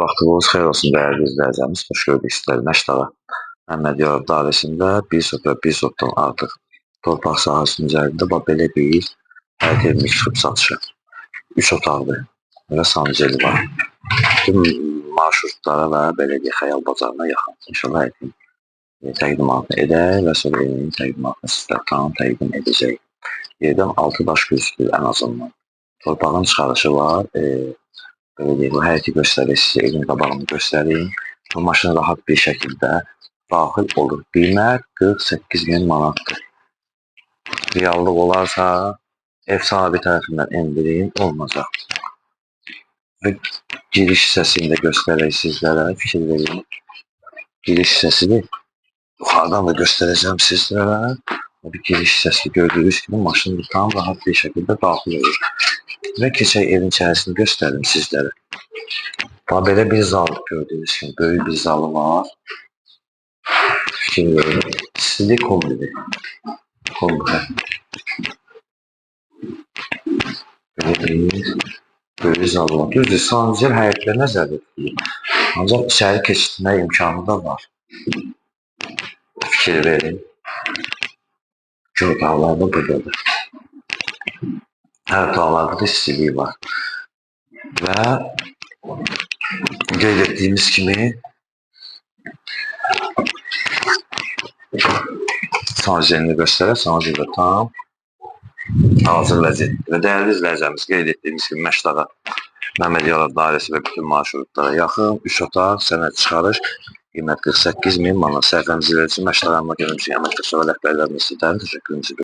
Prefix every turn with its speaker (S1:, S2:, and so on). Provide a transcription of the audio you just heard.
S1: Vaxtınız xeyir olsun dəyərli izləyicilərimiz. Xoş gördük sizləri Məşdağa Məmmədiyarov dairəsində 1 sot və 1 sotdan artıq torpaq sahəsinin üzərində bax belə bir həyət evimiz çıxıb satışa. 3 otaqlı və sanceli var. Bütün marşrutlara və belə deyək, xəyal bazarına yaxın. İnşallah həyətin təqdimatını edək və sonra evinin təqdimatını sizlərə tam təqdim edəcək. Yerdən 6 daş kürsüdür ən azından. Torpağın çıxarışı var. Belə deyək, bu həyəti göstərir sizə, evin qabağını göstərim. Bu maşın rahat bir şəkildə daxil olur. Qiymət 48 min manatdır. Reallıq olarsa ev sahibi tərəfindən endirim olmayacaq. Və giriş hissəsini də göstərək sizlərə, fikir verin. Giriş hissəsini yuxarıdan da göstərəcəm sizlərə. Bir giriş hissəsi gördüyünüz kimi maşın tam rahat bir şəkildə daxil olur. Və keçək evin içərisini göstərim sizlərə. Bax belə bir zal gördüyünüz kimi böyük bir zalı var. Fikir verin. İstilik kombidir. Kombi. Belə bir böyük zalı var. Düzdür, sancel həyətlər nəzərdə tutulur. Ancaq içəri keçirtmək imkanı da var. Fikir verin. İki otaqlar da buradadır. Hər otaqlarda da istilik var. Və qeyd etdiyimiz kimi sanjelini göstərək. Sanjel də tam hazır vəziyyətdir. Və dəyərli izləyicilərimiz, qeyd etdiyimiz kimi Məşdağa Məmmədiyarov dairəsi və bütün marşrutlara yaxın 3 otaq, sənəd çıxarış, qiymət 48 min manat. Səhifəmizi izlədiyiniz üçün Məşdağa Əmlak Yönümüzün əməkdaşı və rəhbərlərimizə təşəkkürümüzü.